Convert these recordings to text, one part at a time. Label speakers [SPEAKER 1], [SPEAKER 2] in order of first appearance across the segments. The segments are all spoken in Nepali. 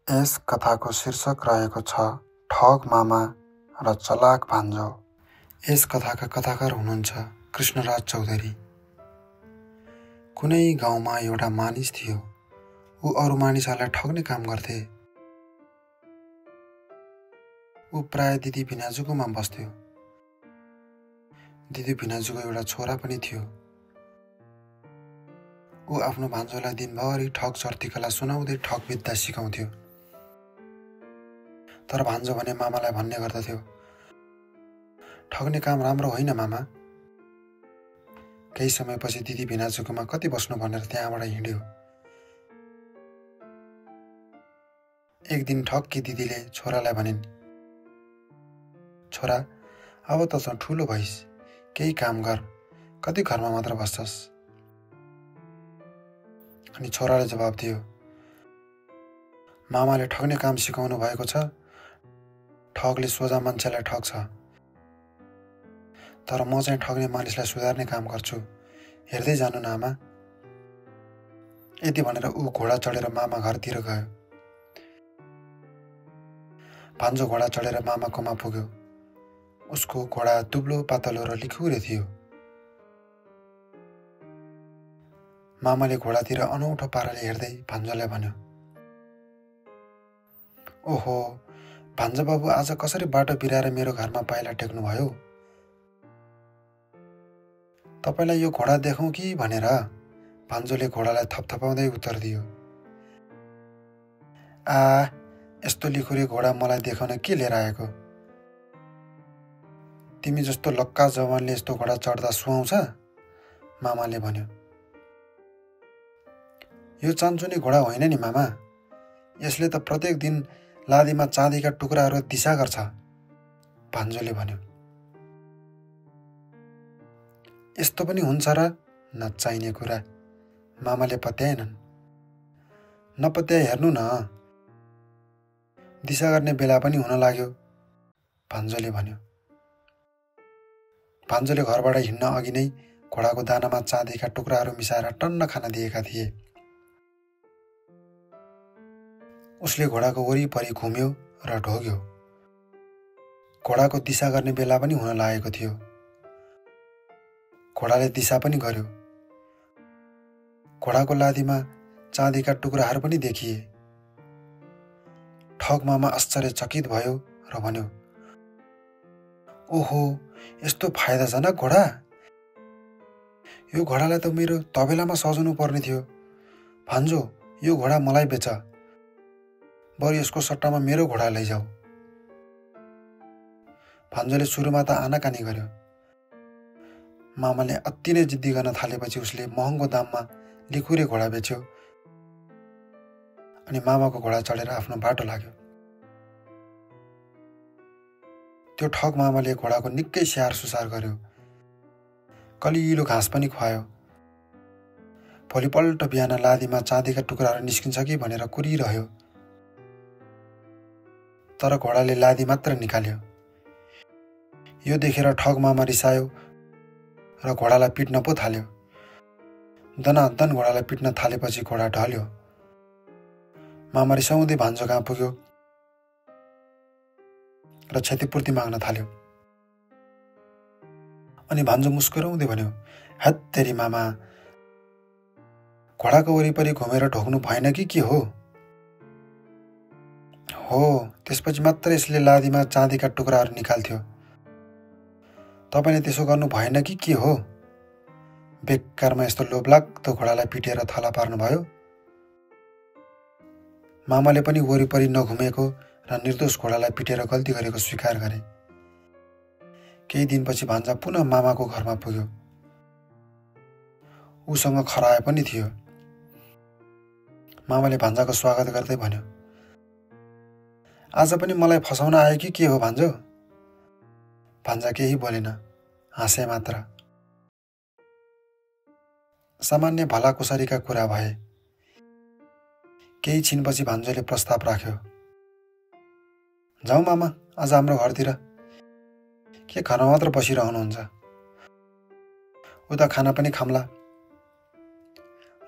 [SPEAKER 1] यस कथाको शीर्षक रहेको छ ठग मामा र चलाक भान्जो। यस कथाका कथाकार हुनुहुन्छ कृष्णराज चौधरी। कुनै गाउँमा एउटा मानिस थियो। ऊ अरू मानिसहरूलाई ठग्ने काम गर्थे। ऊ प्राय दिदी भिनाजुकोमा बस्थ्यो। दिदी भिनाजुको एउटा छोरा पनि थियो। ऊ आफ्नो भान्जोलाई दिनभरि ठग चर्तीकला सुनाउँदै ठगविद्या सिकाउँथ्यो। तर भान्जो भने मामालाई भन्ने गर्दथ्यो, ठग्ने काम राम्रो होइन मामा। केही समयपछि दिदी भिनाजुकोमा कति बस्नु भनेर त्यहाँबाट हिँड्यो। एक दिन ठग्की दिदीले छोरालाई भनिन्, छोरा, अब त तँ ठुलो भइस्, केही काम गर, कति घरमा मात्र बस्छस्। अनि छोराले जवाब दियो, मामाले ठग्ने काम सिकाउनु भएको छ। ठगले सोझा मान्छेलाई ठग्छ, तर म चाहिँ ठग्ने मानिसलाई सुधार्ने काम गर्छु, हेर्दै जानु न आमा। यति भनेर ऊ घोडा चढेर मामा घरतिर गयो। भान्जो घोडा चढेर मामाकोमा पुग्यो। उसको घोडा दुब्लो पातलो र लिखुरे थियो। मामाले घोडातिर अनौठो पाराले हेर्दै भान्जोलाई भन्यो, ओहो भान्जा बाबु, आज कसरी बाटो बिराएर मेरो घरमा पाइला टेक्नुभयो? तपाईलाई यो घोडा देखौँ कि भनेर भान्जोले घोडालाई थपथपाउँदै उत्तर दियो, यस्तो लिखुरे घोडा मलाई देखाउन के लिएर आएको? तिमी जस्तो लक्का जवानले यस्तो घोडा चढ्दा सुहाउँछ? मामाले भन्यो, यो चान्चुने घोडा होइन नि मामा, यसले त प्रत्येक दिन लादीमा चाँदीका टुक्राहरू दिशा गर्छ, भान्जोले भन्यो। यस्तो पनि हुन्छ र? नचाहिने कुरा, मामाले पत्याएनन्। नपत्याए हेर्नु न, दिशा गर्ने बेला पनि हुन लाग्यो, भान्जोले भन्यो। भान्जोले घरबाट हिँड्न अघि नै घोडाको दानामा चाँदीका टुक्राहरू मिसाएर टन्न खान दिएका थिए। उसले घोडाको वरिपरि घुम्यो र ढोग्यो। घोडाको दिशा गर्ने बेला पनि हुन लागेको थियो। घोडाले दिशा पनि गर्यो। घोडाको लादीमा चाँदीका टुक्राहरू पनि देखिए। ठग मामा आश्चर्यचकित भयो र भन्यो, ओहो यस्तो फाइदाजनक घोडा? यो घोडालाई त मेरो तबेलामा सजाउनु पर्ने थियो। भान्जो, यो घोडा मलाई बेच, बरु यसको सट्टामा मेरो घोडा लैजाऊ। भान्जोले सुरुमा त आनाकानी गर्यो। मामाले अति नै जिद्दी गर्न थालेपछि उसले महँगो दाममा लिखुरे घोडा बेच्यो अनि मामाको घोडा चढेर आफ्नो बाटो लाग्यो। त्यो ठग मामाले घोडाको निकै स्याहार सुसार गर्यो। कलिलो घाँस पनि खुवायो। भोलिपल्ट बिहान लादीमा चाँदीका टुक्राहरू निस्किन्छ कि भनेर कुरिरह्यो। तर घोडाले लादी मात्र निकाल्यो। यो देखेर ठग मामा रिसायो र घोडालाई पिट्न पो थाल्यो। दनादन घोडालाई पिट्न थालेपछि घोडा ढल्यो। मामा रिसाउँदै भान्जो कहाँ पुग्यो र क्षतिपूर्ति माग्न थाल्यो। अनि भान्जो मुस्कुराउँदै भन्यो, हत्तेरी मामा, घोडाको वरिपरि घुमेर ढोग्नु भएन कि के हो? हो, त्यसपछि मात्र यसले लादीमा चाँदीका टुक्राहरू निकाल्थ्यो। तपाईँले त्यसो गर्नु भएन कि के हो? बेकारमा यस्तो लोभलाग्दो घोडालाई पिटेर थला पार्नुभयो। मामाले पनि वरिपरि नघुमेको र निर्दोष घोडालाई पिटेर गल्ती गरेको स्वीकार गरे। केही दिनपछि भान्जा पुनः मामाको घरमा पुग्यो। उसँग खरायो पनि थियो। मामाले भान्जाको स्वागत गर्दै भन्यो, आज पनि मलाई फसाउन आयो कि के हो भान्जो? भान्जा केही बोलेन, हाँसे मात्र। सामान्य भलाकुसारीका कुरा भए। केही छिनपछि भान्जोले प्रस्ताव राख्यो, जाउँ मामा आज हाम्रो घरतिर, के घरमा मात्र बसिरहनुहुन्छ? उता खाना पनि खाम्ला।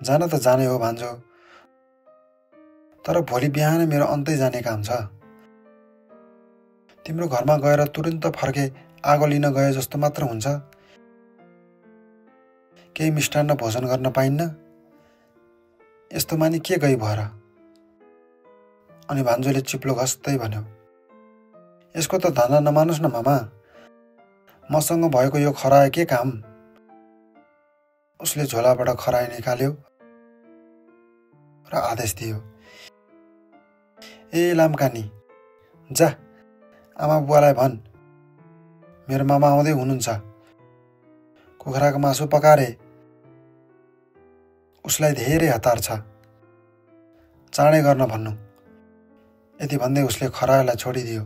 [SPEAKER 1] जान त जाने हो भान्जो, तर भोलि बिहान मेरो अन्तै जाने काम छ। तिम्रो घरमा गएर तुरुन्त फर्के आगो लिन गए जस्तो मात्र हुन्छ। केही मिष्टान्न भोजन गर्न पाइन्न। यस्तो मानि के गई भएर? अनि भान्जोले चिप्लो घस्दै भन्यो, यसको त धन्दा नमानुस् न मामा, मसँग भएको यो खरायो के काम? उसले झोलाबाट खरायो निकाल्यो र आदेश दियो, ए लामकानी, जा आमा बुवालाई भन्, मेरो मामा आउँदै हुनुहुन्छ, कुखुराको मासु पकारे, उसलाई धेरै हतार छ, चाँडै गर्न भन्नु। यति भन्दै उसले खरायोलाई छोडिदियो।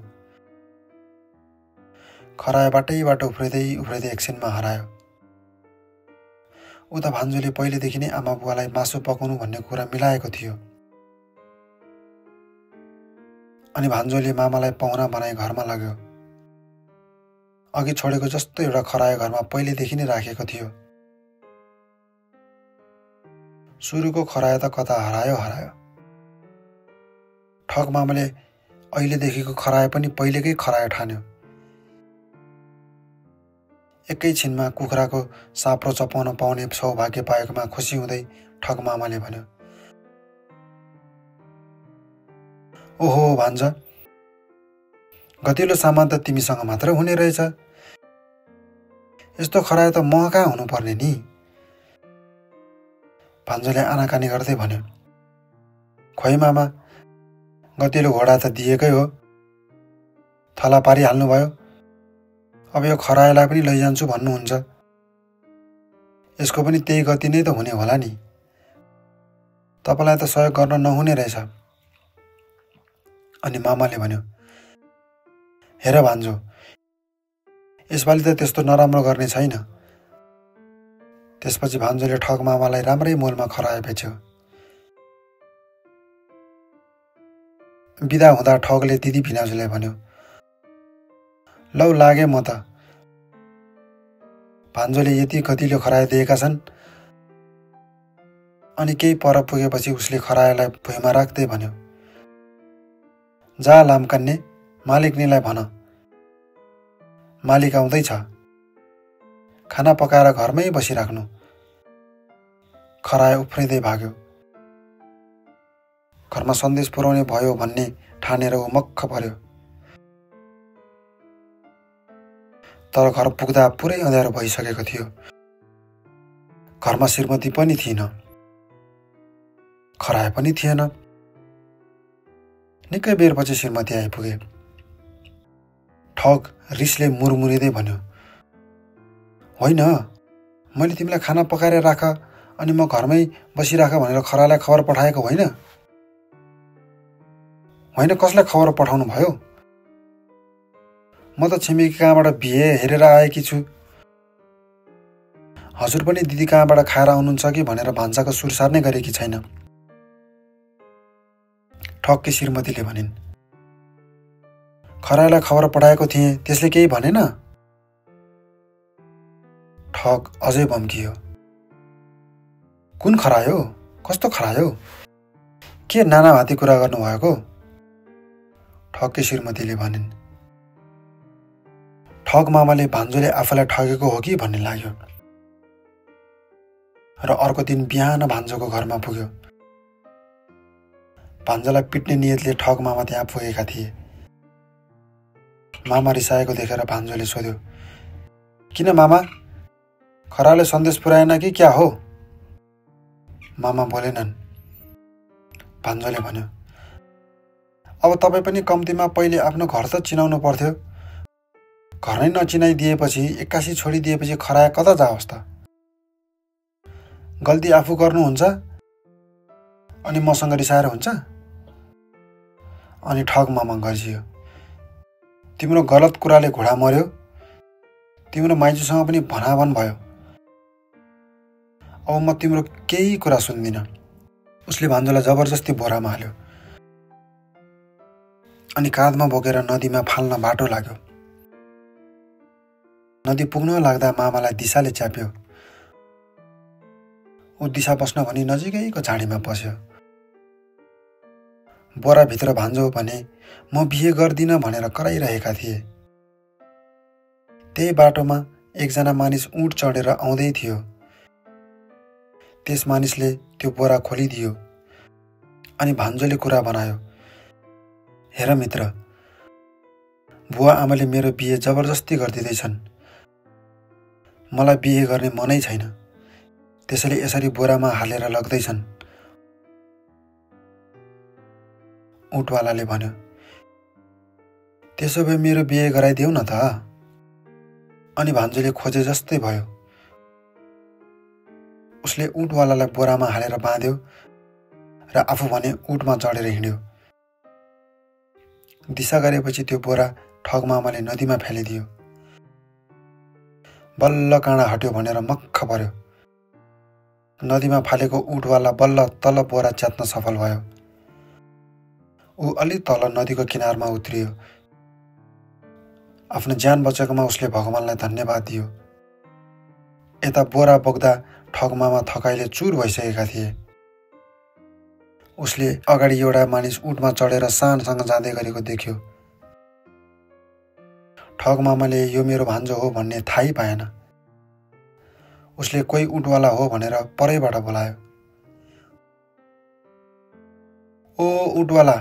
[SPEAKER 1] खरायो बाटैबाट उफ्रिँदै उफ्रिँदै एकछिनमा हरायो। उता भान्जोले पहिलेदेखि नै आमा बुवालाई मासु पकाउनु भन्ने कुरा मिलाएको थियो। अनि भान्जोले मामालाई पाहुना बनाई घरमा लग्यो। अघि छोडेको जस्तो एउटा खरायो घरमा पहिलेदेखि नै राखेको थियो। सुरुको खरायो त कता हरायो हरायो। ठग मामाले अहिलेदेखिको खरायो पनि पहिलेकै खरायो ठान्यो। एकैछिनमा कुखुराको साप्रो चपाउन पाउने सौभाग्य पाएकोमा खुसी हुँदै ठग मामाले भन्यो, ओहो भान्ज, गतिलो सामान त तिमीसँग मात्र हुने रहेछ। यस्तो खरायो त म कहाँ हुनुपर्ने नि? भान्जोले आनाकानी गर्दै भन्यो, खोइ मामा, गतिलो घोडा त दिएकै हो, थला पारिहाल्नुभयो, अब यो खरायोलाई पनि लैजान्छु भन्नुहुन्छ। यसको पनि त्यही गति नै त हुने होला नि, तपाईँलाई त सहयोग गर्न नहुने रहेछ। अनि मामाले भन्यो, हेर भान्जो, यसपालि त त्यस्तो नराम्रो गर्ने छैन। त्यसपछि भान्जोले ठग मामालाई राम्रै मोलमा खरायो बेच्यो। बिदा हुँदा ठगले दिदी भिनाजुलाई भन्यो, लौ लागे म त। भान्जोले यति गतिलो खरायो दिएका छन्। अनि केही पर पुगेपछि उसले खरायोलाई भुइँमा राख्दै भन्यो, जा लामकान्ने, मालिकनीलाई भन, मालिक आउँदैछ, खाना पकाएर घरमै बसिराख्नु। खरायो उफ्रिँदै भाग्यो। घरमा सन्देश पुर्याउने भयो भन्ने ठानेर ऊ मक्ख पर्यो। तर घर पुग्दा पुरै अँध्यारो भइसकेको थियो। घरमा श्रीमती पनि थिएन, खरायो पनि थिएन। निकै बेरपछि श्रीमती आइपुगे। ठग रिसले मुरमुरिँदै भन्यो, होइन, मैले तिमीलाई खाना पकाएर राख अनि म घरमै बसिराख भनेर खरालाई खबर पठाएको होइन। होइन, कसलाई खबर पठाउनु भयो? म त छिमेकी कहाँबाट बिहे हेरेर आएकी छु। हजुर पनि दिदी कहाँबाट खाएर आउनुहुन्छ कि भनेर भान्साको सुर सार्ने गरेकी छैन। ठगकी श्रीमतीले भनिन्, खरायोलाई खबर पठाएको थिएँ, त्यसले केही भनेन? ठग अझै बम्कियो। कुन खरायो? कस्तो खरायो? के नाना भाती कुरा गर्नुभएको? ठगकी श्रीमतीले भनिन्। ठग मामाले भान्जोले आफूलाई ठगेको हो कि भन्ने लाग्यो र अर्को दिन बिहान भान्जोको घरमा पुग्यो। भान्जोलाई पिट्ने नियतले ठग मामा त्यहाँ पुगेका थिए। मामा रिसाएको देखेर भान्जोले सोध्यो, किन मामा, खराले सन्देश पुर्याएन कि क्या हो? मामा बोलेनन्। भान्जोले भन्यो, अब तपाईँ पनि कम्तीमा पहिले आफ्नो घर त चिनाउनु पर्थ्यो। घर नै नचिनाइदिएपछि, एक्कासी छोडिदिएपछि खरायो कता जाओस् त? गल्ती आफू गर्नुहुन्छ अनि मसँग रिसाएर हुन्छ? अनि ठग मामा गर्जियो, तिम्रो गलत कुराले घोडा मर्यो, तिम्रो माइजूसँग पनि भनाभन भयो, अब म तिम्रो केही कुरा सुन्दिनँ। उसले भान्जोलाई जबरजस्ती बोरामा हाल्यो अनि काँधमा बोकेर नदीमा फाल्न बाटो लाग्यो। नदी पुग्न लाग्दा मामालाई दिशाले च्याप्यो। ऊ दिशा बस्न भनी नजिकैको झाडीमा पस्यो। बोराभित्र भान्जो भने म बिहे गर्दिन भनेर कराइरहेका थिए। त्यही बाटोमा एकजना मानिस ऊँट चढेर आउँदै थियो। त्यस मानिसले त्यो बोरा खोलिदियो अनि भान्जोले कुरा बनायो, हेर मित्र, बुवा आमाले मेरो बिहे जबरजस्ती गरिदिँदैछन्। मलाई बिहे गर्ने मनै छैन, त्यसैले यसरी बोरामा हालेर लग्दैछन्। ऊँटवालाले भन्यो, त्यसो भए मेरो बिहे गराइदेऊ न त। अनि भान्जोले खोजे जस्तै भयो। उसले ऊँटवालालाई बोरामा हालेर बाँध्यो र आफू भने ऊँटमा चढेर हिँड्यो। दिशा गरेपछि त्यो बोरा ठगमामाले नदीमा फ्यालिदियो। बल्ल काँडा हट्यो भनेर मक्ख पर्यो। नदीमा फालेको ऊँटवाला बल्ल तल बोरा च्यात्न सफल भयो। ऊ अलि तल नदीको किनारमा उत्रियो। आफ्नो ज्यान बचेकोमा उसले भगवानलाई धन्यवाद दियो। यता बोरा बोक्दा ठगमामा थकाइले चुर भइसकेका थिए। उसले अगाडि एउटा मानिस ऊँटमा चढेर शानसँग जाँदै गरेको देख्यो। ठगमामाले यो मेरो भान्जो हो भन्ने थाहै पाएन। उसले कोही ऊँटवाला हो भनेर परैबाट बोलायो, ओ ऊँटवाला,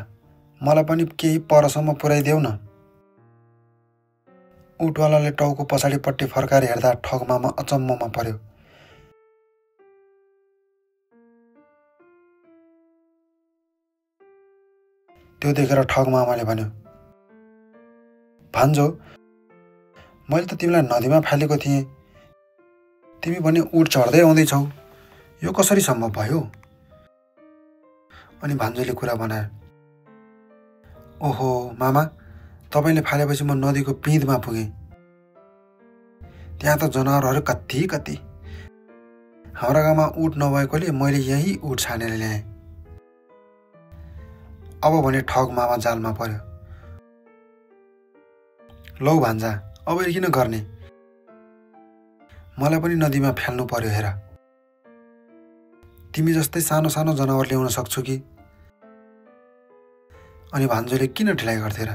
[SPEAKER 1] मलाई पनि केही परसम्म पुर्याइदेऊ न। ऊँटवालाले टाउको पछाडिपट्टि फर्काएर हेर्दा ठगमामा अचम्ममा पर्यो। त्यो देखेर ठगमामाले भन्यो, भान्जो, मैले त तिमीलाई नदीमा फालेको थिएँ, तिमी भने ऊँट चढ्दै आउँदैछौ, यो कसरी सम्भव भयो? अनि भान्जोले कुरा बनायो, ओहो मामा, तपाईँले फालेपछि म नदीको पिँधमा पुगेँ। त्यहाँ त जनावरहरू कति कति। हाम्रा गाउँमा ऊँट नभएकोले मैले यही ऊँट छानेर ल्याएँ। अब भने ठगमामा जालमा पर्यो। लौ भान्जा, अब किन गर्ने? मलाई पनि नदीमा फ्याल्नु पर्यो हेर। तिमी जस्तै सानो सानो जनावर ल्याउन सक्छु कि? अनि भान्जोले किन ढिलाइ गर्थे र?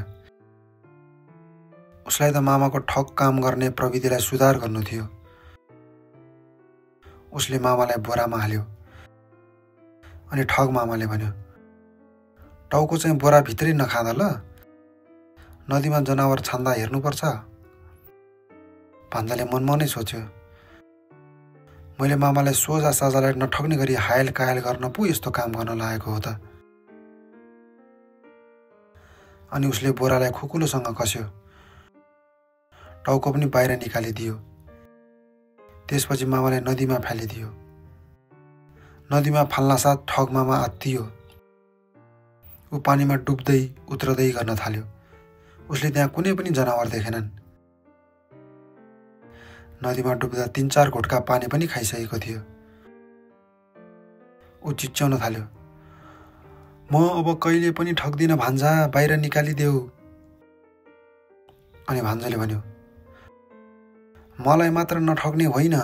[SPEAKER 1] उसलाई त मामाको ठग काम गर्ने प्रविधिलाई सुधार गर्नु थियो। उसले मामालाई बोरामा हाल्यो अनि ठगमामाले भन्यो, टाउको चाहिँ बोराभित्रै नखाँदा ल, नदीमा जनावर छान्दा हेर्नुपर्छ। भान्जाले मनमनै सोच्यो, मैले मामालाई सोझा साझालाई नठग्ने गरी हायल कायल गर्न पो यस्तो काम गर्न लागेको हो त। अनि उसले बोरालाई खुकुलोसँग कस्यो, टाउको पनि बाहिर निकालिदियो। त्यसपछि मामाले नदीमा फ्यालिदियो। नदीमा फाल्नासाथ ठगमामा आत्तियो। ऊ पानीमा डुब्दै उत्रदै गर्न थाल्यो। उसले त्यहाँ कुनै पनि जनावर देखेनन्। नदीमा डुब्दा 3-4 घोटका पानी पनि खाइसकेको थियो। ऊ चिच्याउन थाल्यो, म अब कहिले पनि ठग्दिन भान्जा, बाहिर निकालिदेऊ। अनि भान्जाले भन्यो, मलाई मात्र नठग्ने होइन,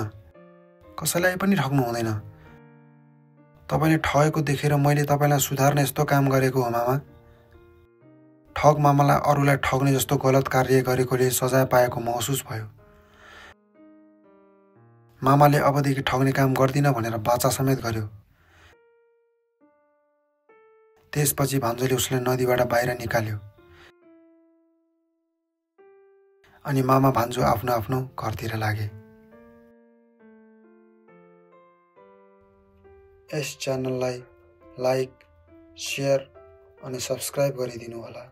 [SPEAKER 1] कसैलाई पनि ठग्नु हुँदैन। तपाईँले ठगेको देखेर मैले तपाईँलाई सुधार्न यस्तो काम गरेको हो मामा। ठग मामालाई अरूलाई ठग्ने जस्तो गलत कार्य गरेकोले सजाय पाएको महसुस भयो। मामाले अबदेखि ठग्ने काम गर्दिन भनेर बाचा समेत गर्यो। त्यसपछि भान्जोले उसलाई नदीबाट बाहिर निकाल्यो अनि मामा भान्जो आफ्नो आफ्नो घरतिर लागे। यस च्यानललाई लाइक, शेयर अनि सब्स्क्राइब गरिदिनु होला।